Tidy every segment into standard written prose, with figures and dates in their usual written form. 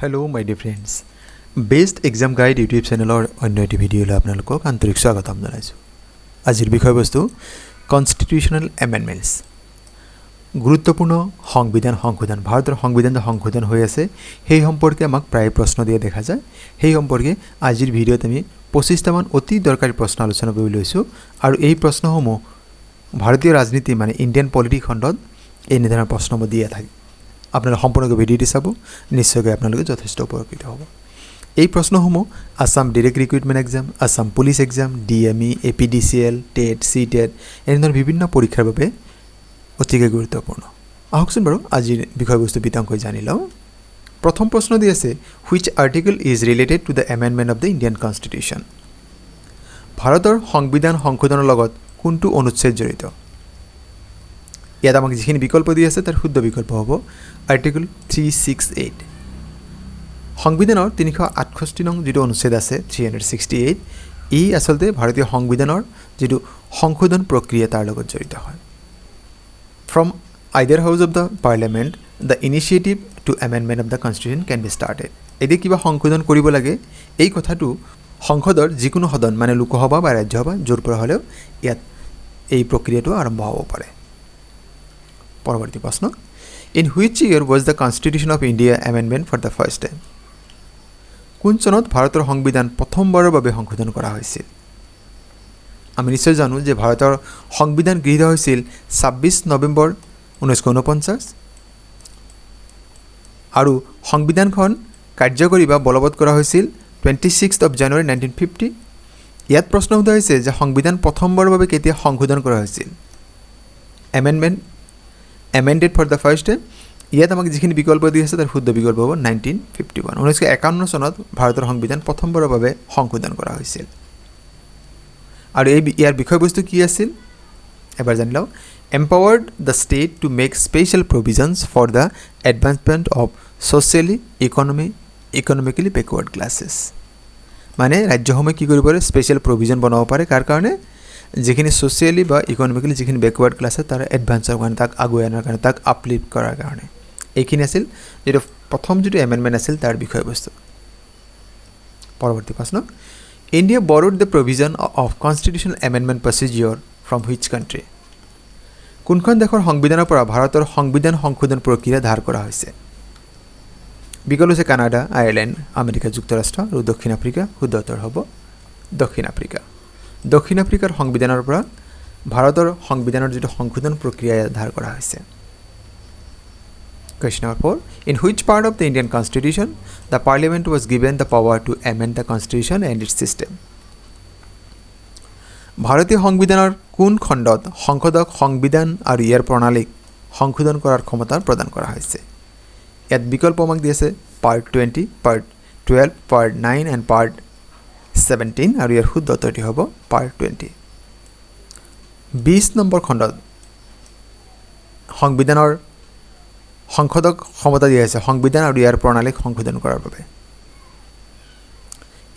Hello my dear friends, best exam guide YouTube চেনেলৰ অন্য এটি ভিডিঅ'লৈ আপোনালোকক আন্তৰিক স্বাগতম জনাইছোঁ। আজিৰ বিষয়বস্তু কনষ্টিটিউশ্যনেল এমেণ্ডমেণ্টছ, গুৰুত্বপূৰ্ণ সংবিধান সংশোধন। ভাৰতৰ সংবিধান যে সংশোধন হৈ আছে, সেই সম্পৰ্কে আমাক প্ৰায় প্ৰশ্ন দিয়া দেখা যায়। সেই সম্পৰ্কে আজিৰ ভিডিঅ'ত আমি 25টামান অতি দৰকাৰী প্ৰশ্ন আলোচনা কৰি লৈছোঁ আৰু এই প্ৰশ্নসমূহ ভাৰতীয় ৰাজনীতি মানে ইণ্ডিয়ান পলিটিক্স খণ্ডত এনেধৰণৰ প্ৰশ্নসমূহ দিয়া থাকে। আপোনালোকে সম্পূৰ্ণকৈ ভিডিঅ'টি চাব, নিশ্চয়কৈ আপোনালোকে যথেষ্ট উপকৃত হ'ব। এই প্ৰশ্নসমূহ Assam direct recruitment exam, Assam police exam, DME, APDCL, TET, C TET এনেধৰণৰ বিভিন্ন পৰীক্ষাৰ বাবে অতিকে গুৰুত্বপূৰ্ণ। আহকচোন বাৰু, আজিৰ বিষয়বস্তু বিতংকৈ জানি লওঁ। প্ৰথম প্ৰশ্ন দি আছে, "Which article is related to the amendment of the Indian Constitution?" ভাৰতৰ সংবিধান সংশোধনৰ লগত কোনটো অনুচ্ছেদ জড়িত? ইয়াত আমাক যিখিনি বিকল্প দি আছে, তাৰ শুদ্ধ বিকল্প হ'ব আৰ্টিকল 368। সংবিধানৰ 368 নং যিটো অনুচ্ছেদ আছে, 368, ই আচলতে ভাৰতীয় সংবিধানৰ যিটো সংশোধন প্ৰক্ৰিয়া, তাৰ লগত জড়িত হয়। From either house of the Parliament, the initiative to amendment of the Constitution can be started. এতিয়া কিবা সংশোধন কৰিব লাগে, এই কথাটো সংসদৰ যিকোনো সদন মানে লোকসভা বা ৰাজ্যসভা, য'ৰ পৰা হ'লেও ইয়াত এই প্ৰক্ৰিয়াটো আৰম্ভ হ'ব পাৰে। পৰৱৰ্তী প্ৰশ্ন, "In which year was the Constitution of India amendment for the first time?" কোন চনত ভাৰতৰ সংবিধান প্ৰথমবাৰৰ বাবে সংশোধন কৰা হৈছিল? আমি নিশ্চয় জানো যে ভাৰতৰ সংবিধান গৃহীত হৈছিল 26 নৱেম্বৰ 1949 আৰু সংবিধানখন কাৰ্যকৰী বা বলবৎ কৰা হৈছিল 26 of January 1950। ইয়াত প্ৰশ্ন সোধা হৈছে যে সংবিধান প্ৰথমবাৰৰ বাবে কেতিয়া সংশোধন কৰা হৈছিল, amended for the first time। ইয়াত আমাক যিখিনি বিকল্প দি আছে, তাৰ শুদ্ধ বিকল্প হ'ব 1951। 1951 চনত ভাৰতৰ সংবিধান প্ৰথমবাৰৰ বাবে সংশোধন কৰা হৈছিল। আৰু ইয়াৰ বিষয়বস্তু কি আছিল, এবাৰ জানি লওঁ। Empowered the state to make special provisions for the advancement of socially, economically backward classes। মানে ৰাজ্যসমূহে কি কৰিব পাৰে? স্পেচিয়েল প্ৰভিজন বনাব পাৰে। কাৰ কাৰণে? যিখিনি ছ'চিয়েলি বা ইকনমিকেলি যিখিনি বেকৱাৰ্ড ক্লাছ আছে, তাৰ এডভান্সৰ কাৰণে, তাক আগুৱাই অনাৰ কাৰণে, তাক আপলিফ্ট কৰাৰ কাৰণে। এইখিনি আছিল যিটো প্ৰথম যিটো এমেণ্ডমেণ্ট আছিল, তাৰ বিষয়বস্তু। পৰৱৰ্তী প্ৰশ্ন, "India borrowed the provision of constitutional amendment procedure from which country?" কোনখন দেশৰ সংবিধানৰ পৰা ভাৰতৰ সংবিধান সংশোধন প্ৰক্ৰিয়া ধাৰ কৰা হৈছে? বিকল্প হৈছে কানাডা, আয়াৰলেণ্ড, আমেৰিকা যুক্তৰাষ্ট্ৰ আৰু দক্ষিণ আফ্ৰিকা। শুদ্ধ উত্তৰ হ'ব দক্ষিণ আফ্ৰিকা। দক্ষিণ আফ্ৰিকাৰ সংবিধানৰ পৰা ভাৰতৰ সংবিধানৰ যিটো সংশোধন প্ৰক্ৰিয়া ধাৰ কৰা হৈছে। Question number four. In which part of the Indian Constitution the Parliament was given the power to amend the Constitution and its system? ভাৰতীয় সংবিধানৰ কোন খণ্ডত সংসদক সংবিধান আৰু ইয়াৰ প্ৰণালীক সংশোধন কৰাৰ ক্ষমতা প্ৰদান কৰা হৈছে? ইয়াত বিকল্প আমাক দি আছে part 20, part 12, part 9 and part 17 আৰু ইয়াৰ শুদ্ধ উত্তৰটি হ'ব পাৰ্ট 20। 20 নম্বৰ খণ্ডত সংবিধানৰ সংসদক ক্ষমতা দিয়া হৈছে সংবিধান আৰু ইয়াৰ প্ৰণালীক সংশোধন কৰাৰ বাবে।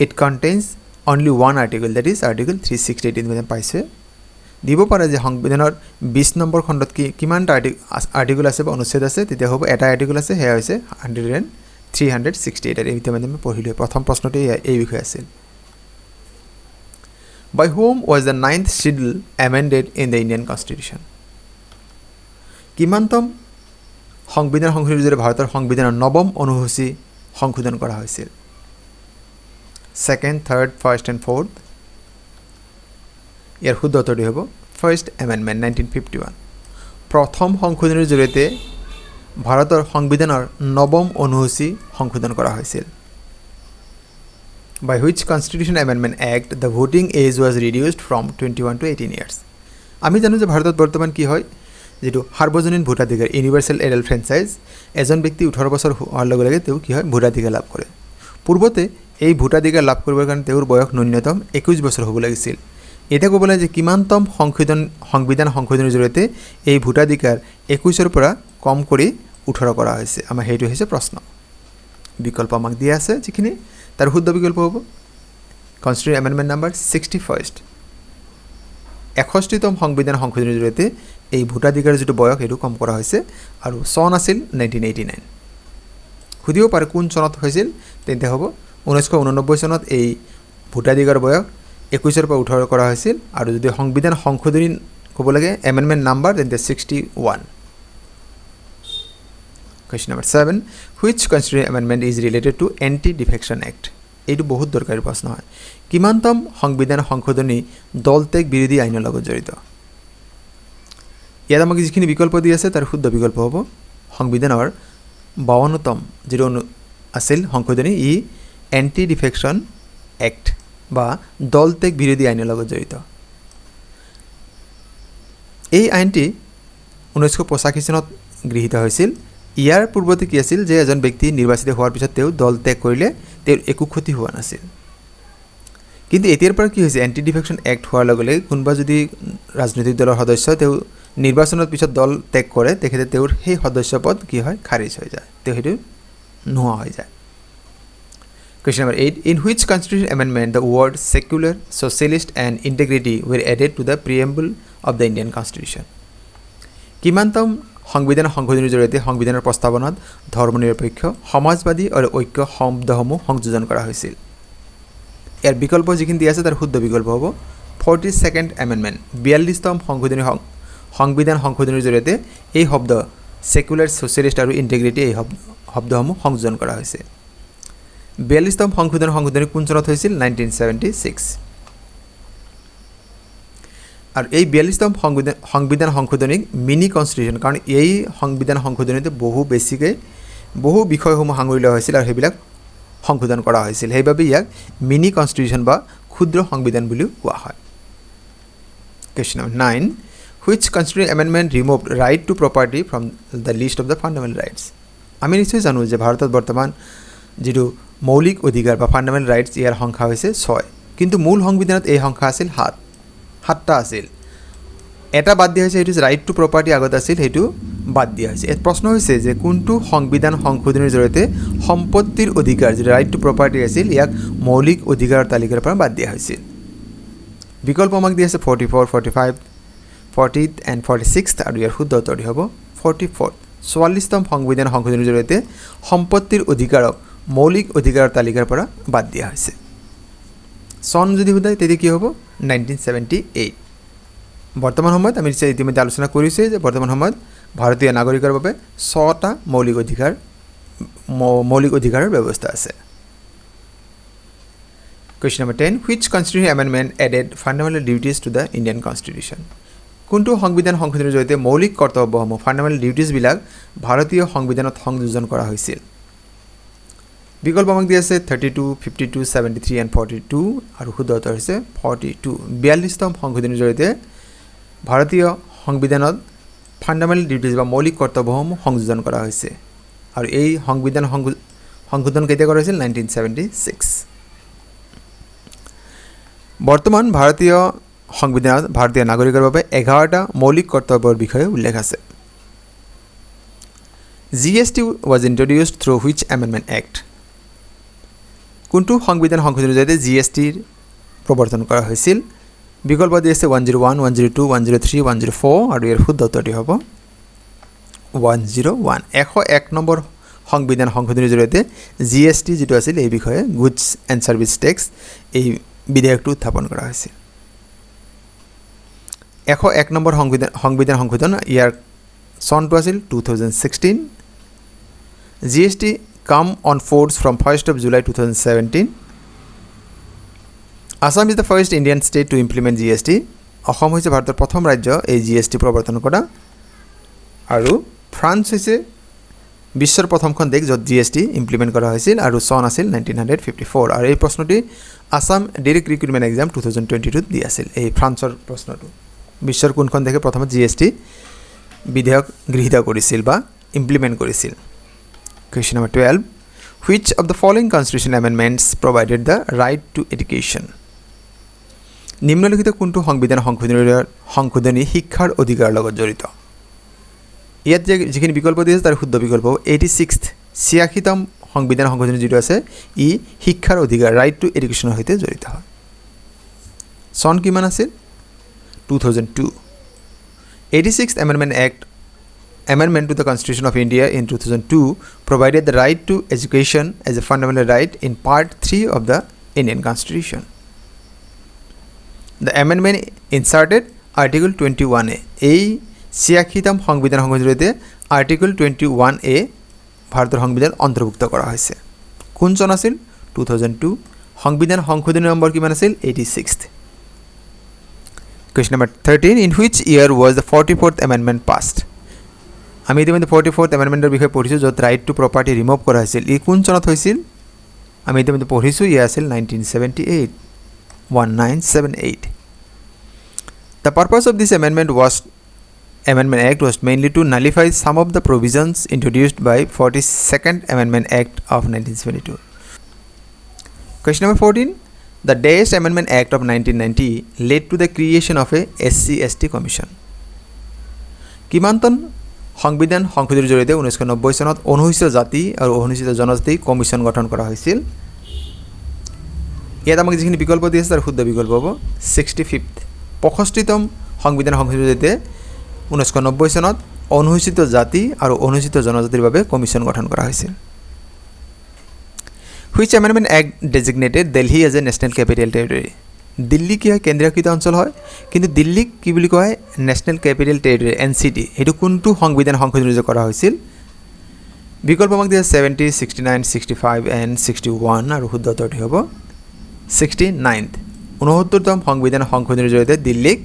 It contains only one article, that is Article 368। পাইছে, দিব পাৰে যে সংবিধানৰ 20 নম্বৰ খণ্ডত কি কিমানটা আৰ্টিকল আছে বা অনুচ্ছেদ আছে, তেতিয়া হ'ব এটা আৰ্টিকল আছে, সেয়া হৈছে hundred and 368। এই ইতিমধ্যে আমি পঢ়িলোঁ, প্ৰথম প্ৰশ্নটোৱে এই বিষয়ে আছিল। By whom was the Ninth Schedule amended in the Indian Constitution? কিমানতম সংবিধান সংশোধনীৰ জৰিয়তে ভাৰতৰ সংবিধানৰ নৱম অনুসূচী সংশোধন কৰা হৈছিল? Second, third, first and fourth। ইয়াৰ শুদ্ধ উত্তৰটি হ'ব ফাৰ্ষ্ট এমেণ্ডমেণ্ট, 1951। প্ৰথম সংশোধনীৰ জৰিয়তে ভাৰতৰ সংবিধানৰ নৱম অনুসূচী সংশোধন কৰা হৈছিল। By which Constitution Amendment Act the voting age was reduced from 21 to 18 years? আমি জানো যে ভাৰতত বৰ্তমান কি হয়, যিটো সাৰ্বজনীন ভোটাধিকাৰ, ইউনিভাৰ্চেল এডাল্ট ফ্ৰেঞ্চাইজ, এজন ব্যক্তি 18 বছৰ হোৱাৰ লগে লগে তেওঁ কি হয়, ভোটাধিকাৰ লাভ কৰে। পূৰ্বতে এই ভোটাধিকাৰ লাভ কৰিবৰ কাৰণে তেওঁৰ বয়স ন্যূনতম 21 বছৰ হ'ব লাগিছিল। এতিয়া ক'ব লাগে যে কিমানতম সংবিধান সংশোধনীৰ জৰিয়তে এই ভোটাধিকাৰ 21ৰ পৰা কম কৰি 18 কৰা হৈছে, আমাৰ সেইটো হৈছে প্ৰশ্ন। বিকল্প আমাক দিয়া আছে যিখিনি, তাৰ শুদ্ধ বিকল্প হ'ব Constitution Amendment number 61st। 61তম সংবিধান সংশোধনীৰ জৰিয়তে এই ভোটাধিকাৰৰ যিটো বয়স, সেইটো কম কৰা হৈছে আৰু চন আছিল 1989। শুদ্ধ। সুধিব পাৰে কোন চনত হৈছিল, তেন্তে হ'ব 1989 চনত এই ভোটাধিকাৰ বয়স 21ৰ পৰা 18 কৰা হৈছিল। আৰু যদি সংবিধান সংশোধনী ক'ব লাগে, এমেণ্ডমেণ্ট নাম্বাৰ, তেন্তে 61। Question number 7, which constitution amendment is related to Anti Defection Act? এইটো বহুত দৰকাৰী প্ৰশ্ন হয়। কিমানতম সংবিধান সংশোধনী দলত্যাগ বিৰোধী আইনৰ লগত জড়িত? ইয়াত আমাক যিখিনি বিকল্প দি আছে, তাৰ শুদ্ধ বিকল্প হ'ব সংবিধানৰ 52তম যিটো আছিল সংশোধনী, ই এণ্টি ডিফেকশ্যন এক্ট বা দলত্যাগ বিৰোধী আইনৰ লগত জড়িত। এই আইনটি 1985 চনত গৃহীত হৈছিল। ইয়াৰ পূৰ্বতে কি আছিল যে এজন ব্যক্তি নিৰ্বাচিত হোৱাৰ পিছত তেওঁ দল ত্যাগ কৰিলে তেওঁৰ একো ক্ষতি হোৱা নাছিল। কিন্তু এতিয়াৰ পৰা কি হৈছে, এণ্টি ডিফেকশ্যন এক্ট হোৱাৰ লগে লগে কোনোবা যদি ৰাজনৈতিক দলৰ সদস্য তেওঁ নিৰ্বাচনৰ পিছত দল ত্যাগ কৰে, তেখেতে তেওঁৰ সেই সদস্য পদ কি হয়, খাৰিজ হৈ যায়, তেওঁ সেইটো নোহোৱা হৈ যায়। Question number 8. In which constitution amendment the word secular, socialist and integrity were added to the preamble of the Indian Constitution? কিমানতম সংবিধান সংশোধনীৰ জৰিয়তে সংবিধানৰ প্ৰস্তাৱনাত ধৰ্মনিৰপেক্ষ, সমাজবাদী আৰু ঐক্য শব্দসমূহ সংযোজন কৰা হৈছিল? ইয়াৰ বিকল্প যিখিনি দিয়া আছে, তাৰ শুদ্ধ বিকল্প হ'ব 42nd amendment. 42তম সংশোধনী সংবিধান সংশোধনীৰ জৰিয়তে এই শব্দ ছেকুলাৰ, ছ'চিয়েলিষ্ট আৰু ইণ্টিগ্ৰিটি, এই শব্দসমূহ সংযোজন কৰা হৈছে। 42তম সংশোধনী কোন চনত হৈছিল? 1976। আৰু এই 42তম সংবিধান সংশোধনীক মিনি কনষ্টিটিউশ্যন, কাৰণ এই সংবিধান সংশোধনীতে বহু বেছিকৈ বহু বিষয়সমূহ সাঙুৰি লোৱা হৈছিল আৰু সেইবিলাক সংশোধন কৰা হৈছিল। সেইবাবে ইয়াক মিনি কনষ্টিটিউশ্যন বা ক্ষুদ্ৰ সংবিধান বুলিও কোৱা হয়। Question number nine, which constitution amendment remove right to property from the list of the fundamental rights? আমি নিশ্চয় জানো যে ভাৰতত বৰ্তমান যিটো মৌলিক অধিকাৰ বা ফাণ্ডামেণ্টেল ৰাইটছ, ইয়াৰ সংখ্যা হৈছে ছয়। কিন্তু মূল সংবিধানত এই সংখ্যা আছিল সাত, সাতটা আছিল। এটা বাদ দিয়া হৈছে, সেইটো ৰাইট টু প্ৰপাৰ্টি আগত আছিল, সেইটো বাদ দিয়া হৈছে। ইয়াত প্ৰশ্ন হৈছে যে কোনটো সংবিধান সংশোধনীৰ জৰিয়তে সম্পত্তিৰ অধিকাৰ, যিটো ৰাইট টু প্ৰপাৰ্টি আছিল, ইয়াক মৌলিক অধিকাৰৰ তালিকাৰ পৰা বাদ দিয়া হৈছিল? বিকল্প আমাক দি আছে 44, 45, 40 and 46 আৰু ইয়াৰ শুদ্ধ উত্তৰটি হ'ব 44th। 44তম সংবিধান সংশোধনীৰ জৰিয়তে সম্পত্তিৰ অধিকাৰক মৌলিক অধিকাৰৰ তালিকাৰ পৰা বাদ দিয়া হৈছে। চন যদি সোধে, তেতিয়া কি হ'ব? 1978। বৰ্তমান সময়ত আমি নিশ্চয় ইতিমধ্যে আলোচনা কৰিছোঁৱেই যে বৰ্তমান সময়ত ভাৰতীয় নাগৰিকৰ বাবে ছটা মৌলিক অধিকাৰৰ ব্যৱস্থা আছে। Question number 10, which constitution amendment added fundamental duties to the Indian Constitution? কোনটো সংবিধান সংশোধনীৰ জৰিয়তে মৌলিক কৰ্তব্যসমূহ, ফাণ্ডামেণ্টেল ডিউটিছবিলাক ভাৰতীয় সংবিধানত সংযোজন কৰা হৈছিল? বিকল্প আমাক দি আছে 32, 52, 73 and 42 আৰু শুদ্ধ উত্তৰ হৈছে 42। 42তম সংশোধনীৰ জৰিয়তে ভাৰতীয় সংবিধানত ফাণ্ডামেণ্টেল ডিউটিছ বা মৌলিক কৰ্তব্যসমূহ সংযোজন কৰা হৈছে। আৰু এই সংবিধান সংশোধন কেতিয়া কৰা হৈছিল? 1976। বৰ্তমান ভাৰতীয় সংবিধানত ভাৰতীয় নাগৰিকৰ বাবে 11টা মৌলিক কৰ্তব্যৰ বিষয়ে উল্লেখ আছে। GST was introduced through which amendment act? কোনটো সংবিধান সংশোধনীৰ জৰিয়তে জিএছটিৰ প্ৰৱৰ্তন কৰা হৈছিল? বিকল্প দি আছে 101, 102, 103, 104 আৰু ইয়াৰ শুদ্ধ উত্তৰটি হ'ব 101। 101 নম্বৰ সংবিধান সংশোধনীৰ জৰিয়তে জিএছটি যিটো আছিল, এই বিষয়ে গুডছ এণ্ড ছাৰ্ভিচ টেক্স, এই বিধেয়কটো উত্থাপন কৰা হৈছিল। 101 নম্বৰ সংবিধান সংশোধন, ইয়াৰ চনটো আছিল 2016। GST come on force from 1st of July 2017. Assam is the first Indian state to implement GST. Assam হৈছে ভাৰতৰ প্ৰথম ৰাজ্য এই জিএছটি প্ৰৱৰ্তন কৰা। আৰু ফ্ৰান্স হৈছে বিশ্বৰ প্ৰথমখন দেশ য'ত জিএছটি ইমপ্লিমেণ্ট কৰা হৈছিল আৰু চন আছিল 1954। আৰু এই প্ৰশ্নটি Assam Direct Recruitment Exam 2022ত দি আছিল। এই ফ্ৰান্সৰ প্ৰশ্নটো, বিশ্বৰ কোনখন দেশে প্ৰথমত জিএছটি বিধেয়ক গৃহীত কৰিছিল বা ইমপ্লিমেণ্ট কৰিছিল। Question number 12. Which of the following constitution amendments provided the right to education? নিম্নলিখিত কোনটো সংবিধান সংশোধনী শিক্ষাৰ অধিকাৰৰ লগত জড়িত? ইয়াত যে যিখিনি বিকল্প দিছে, তাৰ শুদ্ধ বিকল্প 86th, 86তম সংবিধান সংশোধনী যিটো আছে, ই শিক্ষাৰ অধিকাৰ, ৰাইট টু এডুকেশ্যনৰ সৈতে জড়িত হয়। চন কিমান আছিল? 2002। 86 Amendment Act. Amendment to the Constitution of India in 2002 provided the right to education as a fundamental right in Part 3 of the Indian Constitution? The amendment inserted Article 21A. এই 86তম সংবিধান সংশোধনীৰ জৰিয়তে আৰ্টিকল 21এ ভাৰতৰ সংবিধান অন্তৰ্ভুক্ত কৰা হৈছে। কোন চন আছিল? 2002। সংবিধান সংশোধনী নম্বৰ কিমান আছিল? 86th. Question number 13. In which year was the 44th Amendment passed? আমি ইতিমধ্যে 44th এমেণ্ডমেণ্টৰ বিষয়ে পঢ়িছোঁ, য'ত ৰাইট টু প্ৰপাৰ্টি ৰিমুভ কৰা হৈছিল। ই কোন চনত হৈছিল? আমি ইতিমধ্যে পঢ়িছোঁ, ই আছিল 1978, 1978. The purpose of this amendment act was mainly to nullify some of the provisions introduced by 42nd Amendment Act of 1972. Question number 14. The Dash Amendment Act of 1990 led to the creation of a SC ST Commission. কিমানতম সংবিধান সংশোধনীৰ জৰিয়তে 1990 চনত অনুসূচিত জাতি আৰু অনুসূচিত জনজাতি commission গঠন কৰা হৈছিল? ইয়াত আমাক যিখিনি বিকল্প দি আছে, তাৰ শুদ্ধ বিকল্প হ'ব 65th। 65তম সংবিধান সংশোধনীৰ জৰিয়তে 1990 চনত অনুসূচিত জাতি আৰু অনুসূচিত জনজাতিৰ বাবে কমিশ্যন গঠন কৰা হৈছিল। Which Amendment Act designated Delhi as a National Capital Territory? Delhi কি হয়? কেন্দ্ৰীয়কৃত অঞ্চল হয়। কিন্তু দিল্লীক কি বুলি কোৱা হয়? National capital territory, NCT. সেইটো কোনটো সংবিধান সংশোধনী কৰা হৈছিল? বিকল্প আমাক দিয়া 70, 69, 65 and 61 আৰু শুদ্ধ উত্তৰটি হ'ব 69th। 69তম সংবিধান সংশোধনীৰ জৰিয়তে দিল্লীক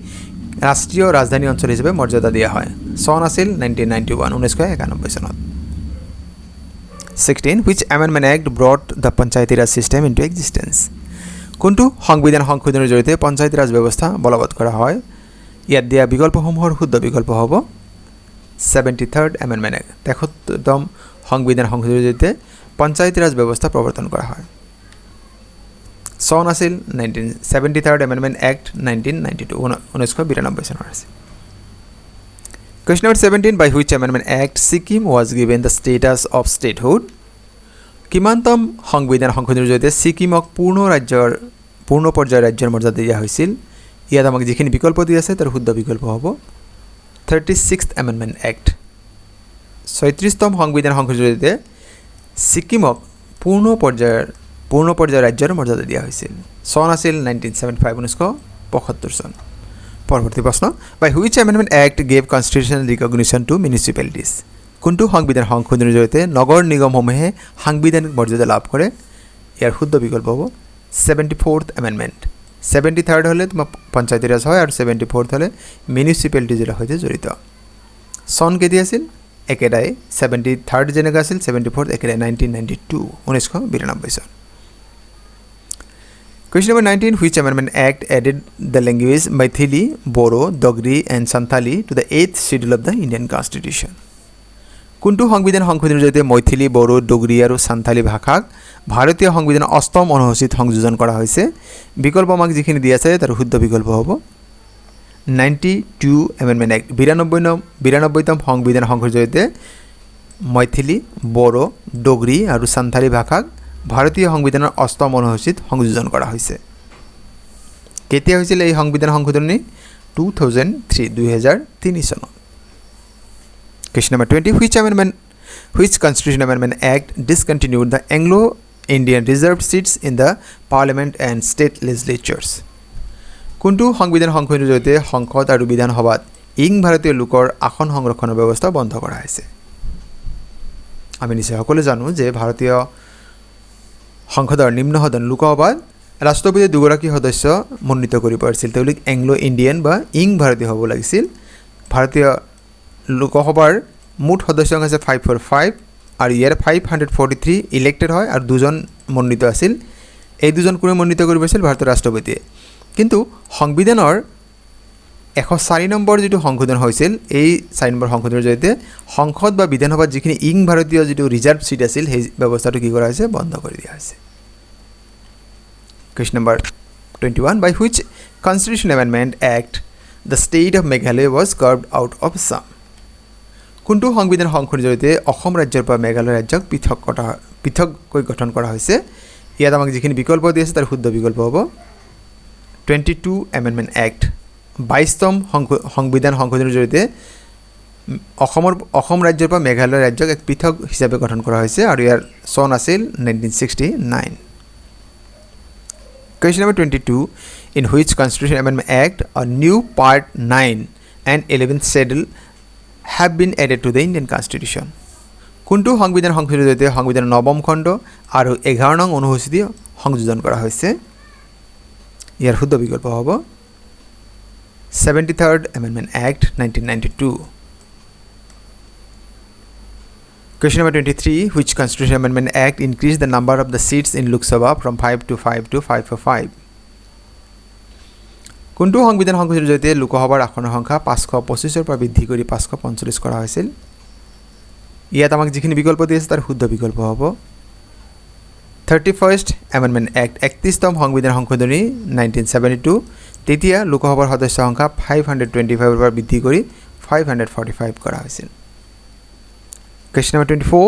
ৰাষ্ট্ৰীয় ৰাজধানী অঞ্চল হিচাপে মৰ্যাদা দিয়া হয়। চন আছিল 1991, 1991 চনত। 16. Which Amendment Act brought the Panchayati Raj system into existence? কোনটো সংবিধান সংশোধনীৰ জৰিয়তে পঞ্চায়তী ৰাজ ব্যৱস্থা বলবৎ কৰা হয়? ইয়াত দিয়া বিকল্পসমূহৰ শুদ্ধ বিকল্প হ'ব 73rd amendment act. 73তম সংবিধান সংশোধনীৰ জৰিয়তে পঞ্চায়তী ৰাজ ব্যৱস্থা প্ৰৱৰ্তন কৰা হয়। চন আছিল 19 73rd Amendment Act 1992, 1992 চনৰ আছিল। Question number 17. By which Amendment Act Sikkim was given the status of statehood? কিমানতম সংবিধান সংশোধনীৰ জৰিয়তে ছিকিমক পূৰ্ণ পৰ্যায়ৰ ৰাজ্যৰ মৰ্যাদা দিয়া হৈছিল? ইয়াত আমাক যিখিনি বিকল্প দি আছে, তাৰ শুদ্ধ বিকল্প হ'ব 36th amendment act. 36তম সংবিধান সংশোধনীৰ জৰিয়তে ছিকিমক পূৰ্ণ পৰ্যায়ৰ ৰাজ্যৰ মৰ্যাদা দিয়া হৈছিল। চন আছিল 1975, 1975 চন। পৰৱৰ্তী প্ৰশ্ন, by which Amendment Act gave constitutional recognition to municipalities? কোনটো সংবিধান সংশোধনীৰ জৰিয়তে নগৰ নিগমসমূহে সাংবিধানিক মৰ্যাদা লাভ কৰে? ইয়াৰ শুদ্ধ বিকল্প হ'ব 74th amendment. 73rd হ'লে তোমাৰ পঞ্চায়তী ৰাজ হয় আৰু 74th হ'লে মিউনিচিপেলিটিজৰ সৈতে জড়িত। চন কেতিয়া আছিল? একেটাই, 73rd যেনেকৈ আছিল, 74th একেটাই, 1992, 1992 চন। Question number 19. Which Amendment Act added the language Maithili, Boro, Dogri, and Santali to the 8th schedule of the Indian Constitution? কোনটো সংবিধান সংশোধনীৰ জৰিয়তে মৈথিলী, বড়ো, ডোগৰী আৰু সান্থালী ভাষাক ভাৰতীয় সংবিধানৰ অষ্টম অনুসূচীত সংযোজন কৰা হৈছে? বিকল্প আমাক যিখিনি দি আছে, তাৰ শুদ্ধ বিকল্প হ'ব 92 এমেণ্ডমেণ্ট এক্ট। 92তম সংবিধান সংশোধনীৰ জৰিয়তে মৈথিলী, বড়ো, ডোগৰী আৰু সান্থালী ভাষাক ভাৰতীয় সংবিধানৰ অষ্টম অনুসূচীত সংযোজন কৰা হৈছে। কেতিয়া হৈছিল এই সংবিধান সংশোধনী? 2003, 2003 চনত। Question number 20. Which Constitution Amendment Act discontinued the Anglo Indian reserved seats in the Parliament and state legislatures? কোনটো সংবিধান সংশোধনীৰ জৰিয়তে সংসদ আৰু বিধানসভাত ইং ভাৰতীয় লোকৰ আসন সংৰক্ষণৰ ব্যৱস্থা বন্ধ কৰা হৈছে? আমি নিশ্চয় সকলোৱে জানো যে ভাৰতীয় সংসদৰ নিম্ন সদন লোকসভাত ৰাষ্ট্ৰপতিয়ে দুগৰাকী সদস্য মনোনীত কৰিব পাৰিছিল। তেওঁলোক এংলো ইণ্ডিয়ান বা ইং ভাৰতীয় হ'ব লাগিছিল। ভাৰতীয় লোকসভাৰ মুঠ সদস্য সংখ্যা হৈছে 545 আৰু ইয়াৰ 543 ইলেক্টেড হয় আৰু দুজন মনোনীত আছিল। এই দুজন কোনে মনোনীত কৰিব পাৰিছিল? ভাৰতৰ ৰাষ্ট্ৰপতিয়ে। কিন্তু সংবিধানৰ 104 নম্বৰ যিটো সংশোধন হৈছিল, এই 4 নম্বৰ সংশোধনৰ জৰিয়তে সংসদ বা বিধানসভাত যিখিনি ইং ভাৰতীয় যিটো ৰিজাৰ্ভ ছিট আছিল, সেই ব্যৱস্থাটো কি কৰা হৈছে? বন্ধ কৰি দিয়া হৈছে। Question number 21. By which Constitution Amendment Act the state of Meghalaya was carved out of Assam? কোনটো সংবিধান সংশোধনীৰ জৰিয়তে অসম ৰাজ্যৰ পৰা মেঘালয় ৰাজ্যক পৃথককৈ গঠন কৰা হৈছে? ইয়াত আমাক যিখিনি বিকল্প দি আছে, তাৰ শুদ্ধ বিকল্প হ'ব 22 এমেণ্ডমেণ্ট এক্ট। 22তম সংবিধান সংশোধনীৰ জৰিয়তে অসম ৰাজ্যৰ পৰা মেঘালয় ৰাজ্যক এক পৃথক হিচাপে গঠন কৰা হৈছে আৰু ইয়াৰ চন আছিল 1969। Question number 22. In which Constitution Amendment Act a new Part 9 and 11th Schedule have been added to the Indian Constitution? কোনটো সংবিধান সংশোধনীৰ জৰিয়তে সংবিধানৰ নৱম খণ্ড আৰু 11 নং অনুসূচী সংযোজন কৰা হৈছে? ইয়াৰ শুদ্ধ বিকল্প হ'ব 73rd Amendment Act, 1992. Question number 23. Which Constitution Amendment Act increased the number of the seats in Lok Sabha from 5 to 5 to 545? কোনটো সংবিধান সংশোধনীৰ জৰিয়তে লোকসভাৰ আসনৰ সংখ্যা 525ৰ পৰা বৃদ্ধি কৰি 545 কৰা হৈছিল? ইয়াত আমাক যিখিনি বিকল্প দি আছে, তাৰ শুদ্ধ বিকল্প হ'ব 31st Amendment Act, 31তম সংবিধান সংশোধনী, 1972। তেতিয়া লোকসভাৰ সদস্য সংখ্যা 525ৰ পৰা বৃদ্ধি কৰি 545 কৰা হৈছিল। Question number 24.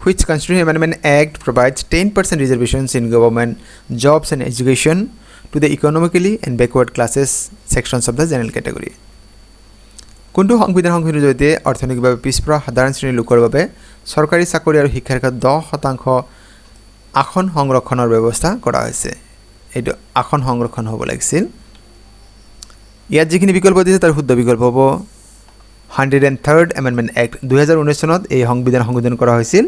Which Constitution Amendment Act provides 10% reservations in government jobs and education to the economically and backward classes sections of the general category? কোনটো সংবিধান সংশোধনীৰ জৰিয়তে অৰ্থনৈতিকভাৱে পিছপৰা সাধাৰণ শ্ৰেণীৰ লোকৰ বাবে চৰকাৰী চাকৰি আৰু শিক্ষাৰ ক্ষেত্ৰত 10% আসন সংৰক্ষণৰ ব্যৱস্থা কৰা হৈছে? এইটো আসন সংৰক্ষণ হ'ব লাগিছিল। ইয়াত যিখিনি বিকল্প দিছে, তাৰ শুদ্ধ বিকল্প হ'ব 103rd Amendment Act। 2019 চনত এই সংবিধান সংশোধন কৰা হৈছিল।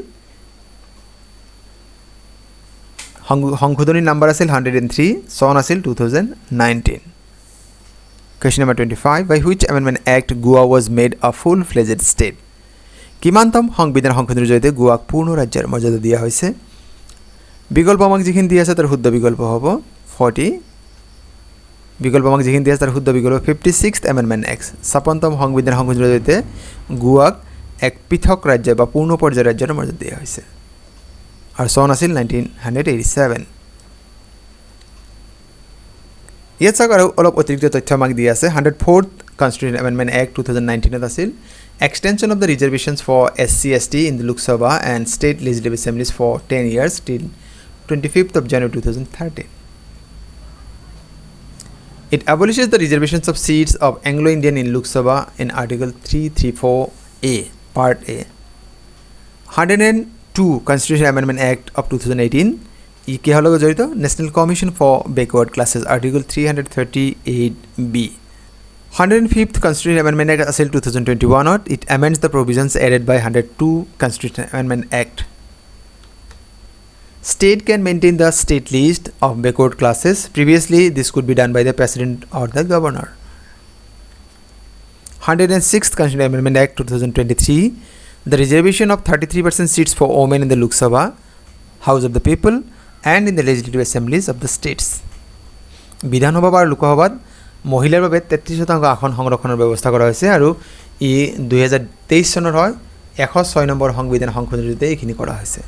সংশোধনীৰ নাম্বাৰ আছিল 103, চন আছিল 2019। Question number 25. By which Amendment Act Goa was made a full fledged state? কিমানতম সংবিধান সংশোধনীৰ জৰিয়তে গোৱাক পূৰ্ণ ৰাজ্যৰ মৰ্যাদা দিয়া হৈছে? বিকল্প আমাক যিখিনি দি আছে, তাৰ শুদ্ধ বিকল্প হ'ব ফৰ্টি বিকল্প আমাক যিখিনি দিয়া আছে, তাৰ শুদ্ধ বিকল্প 56 এমেণ্ডমেণ্ট এক্ট। 56তম সংবিধান সংশোধনীৰ জৰিয়তে গোৱাক এক পৃথক ৰাজ্য বা পূৰ্ণ পৰ্যায়ৰ ৰাজ্যৰ মৰ্যাদা দিয়া হৈছে আৰু চন আছিল 1987। ইয়াত চাওক, আৰু অলপ অতিৰিক্ত তথ্য আমাক দি আছে। 104th Constitution Amendment Act 2019ত আছিল extension of the reservations for SC, ST in the Lok Sabha and state legislative assemblies for 10 years till 25th of January 2013. It abolishes the reservations of seats of Anglo-Indian in Lok Sabha in Article 334A, Part A. 102 Constitution Amendment Act of 2018, ই কিহৰ লগত জড়িত? National Commission for Backward Classes, Article 338B. 105th Constitution Amendment Act আছিল 2021ত। It amends the provisions added by 102 Constitution Amendment Act. State can maintain the state list of backward classes. Previously, this could be done by the president or the governor. 106th Constitutional Amendment Act 2023, the reservation of 33% seats for women in the Lok Sabha, House of the People, and in the legislative assemblies of the states. বিধানসভা বা লোকসভাত মহিলাৰ বাবে 33% আসন সংৰক্ষণৰ ব্যৱস্থা কৰা হৈছে আৰু ই 2023 চনৰ হয়। 106 নম্বৰ সংবিধান সংশোধনীতে এইখিনি কৰা হৈছে।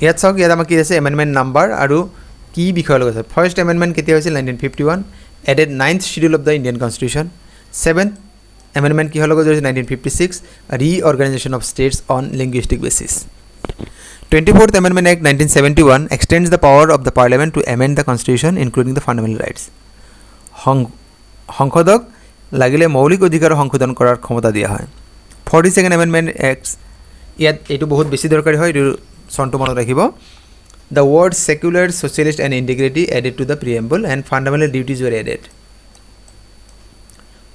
ইয়াত চাওক, ইয়াত আমাক কি আছে? এমেণ্ডমেণ্ট নাম্বাৰ আৰু কি বিষয়ৰ লগত আছে। ফাৰ্ষ্ট এমেণ্ডমেণ্ট কেতিয়া হৈছিল? 1951, added Ninth Schedule of the Indian Constitution. Seventh Amendment কিহৰ লগত জড়িত? 1956, reorganisation of states on linguistic basis. 24th Amendment Act 1971 extends the power of the Parliament to amend the Constitution, including the fundamental rights. সংসদক লাগিলে মৌলিক অধিকাৰ সংশোধন কৰাৰ ক্ষমতা দিয়া হয়। 42nd Amendment Act, ইয়াত এইটো বহুত বেছি দৰকাৰী হয়, এইটো চনটো মনত ৰাখিব। The word secular, socialist and integrity added to the preamble and fundamental duties were added.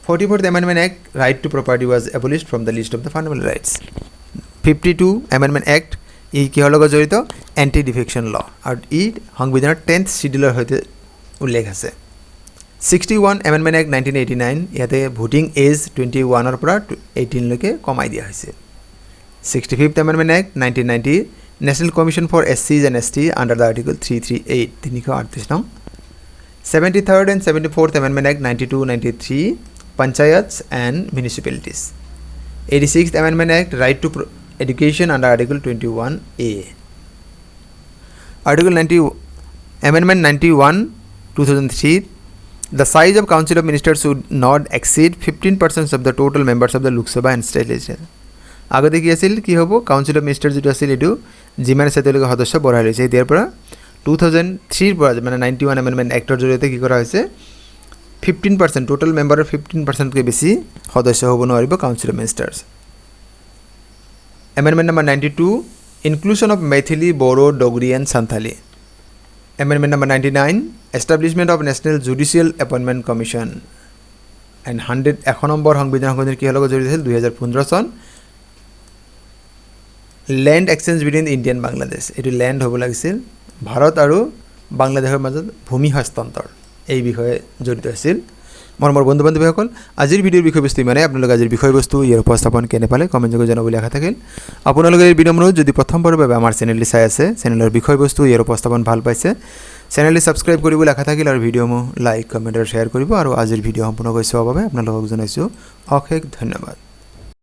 44th Amendment Act, right to property was abolished from the list of the fundamental rights. 52 Amendment Act, ই কিহৰ লগত জড়িত? Anti ডিফেকশ্যন ল আৰু ই সংবিধানৰ 10th চিডিউলৰ সৈতে উল্লেখ আছে। 61 Amendment Act 1989, ইয়াতে ভোটিং এজ 21ৰ পৰা 18লৈকে কমাই দিয়া হৈছে। 65th Amendment Act 1990, National Commission for SCs and ST under the Article 338, 338 নং। 73rd and 74th Amendment Act 92-93, Panchayats and Municipalities. 86th Amendment Act, right to education under Article 21A. Article 90, Amendment 91, 2003, the size of Council of Ministers should not exceed 15% of the total members of the Lok Sabha and state legislature. আগতে কি আছিল? কি হ'ব, council of minister যিটো আছিল, এইটো যিমান আছে তেওঁলোকে সদস্য বঢ়াই লৈছে। এতিয়াৰ পৰা 2003ৰ পৰা, মানে 91 এমেণ্ডমেণ্ট এক্টৰ জৰিয়তে কি কৰা হৈছে? 15% টোটেল মেম্বাৰৰ 15%তকৈ বেছি সদস্য হ'ব নোৱাৰিব Council of Ministers. Amendment number 92, inclusion of Maithili, Bodo, Dogri and Santali. Amendment number 99, establishment of National Judicial Appointment Commission. And 100, 100 number সংবিধান সংশোধনী কিহৰ লগত জড়িত আছিল? 2015 চন, land exchange between India and Bangladesh. এইটো লেণ্ড হ'ব লাগিছিল। ভাৰত আৰু বাংলাদেশৰ মাজত ভূমি হস্তান্তৰ, এই বিষয়ে জড়িত আছিল। মৰমৰ বন্ধু বান্ধৱীসকল, আজিৰ ভিডিঅ'ৰ বিষয়বস্তু ইমানেই। আপোনালোকে আজিৰ বিষয়বস্তু, ইয়াৰ উপস্থাপন কেনে পালে কমেণ্ট যোগে জনাবলৈ আশা থাকিল। আপোনালোকে এই বিনম্ৰ, যদি প্ৰথমবাৰৰ বাবে আমাৰ চেনেলটি চাই আছে, চেনেলৰ বিষয়বস্তু, ইয়াৰ উপস্থাপন ভাল পাইছে, চেনেলটি ছাবস্ক্ৰাইব কৰিবলৈ আশা থাকিল আৰু ভিডিঅ'সমূহ লাইক, কমেণ্ট আৰু শ্বেয়াৰ কৰিব। আৰু আজিৰ ভিডিঅ' সম্পূৰ্ণকৈ চোৱাৰ বাবে আপোনালোকক জনাইছোঁ অশেষ ধন্যবাদ।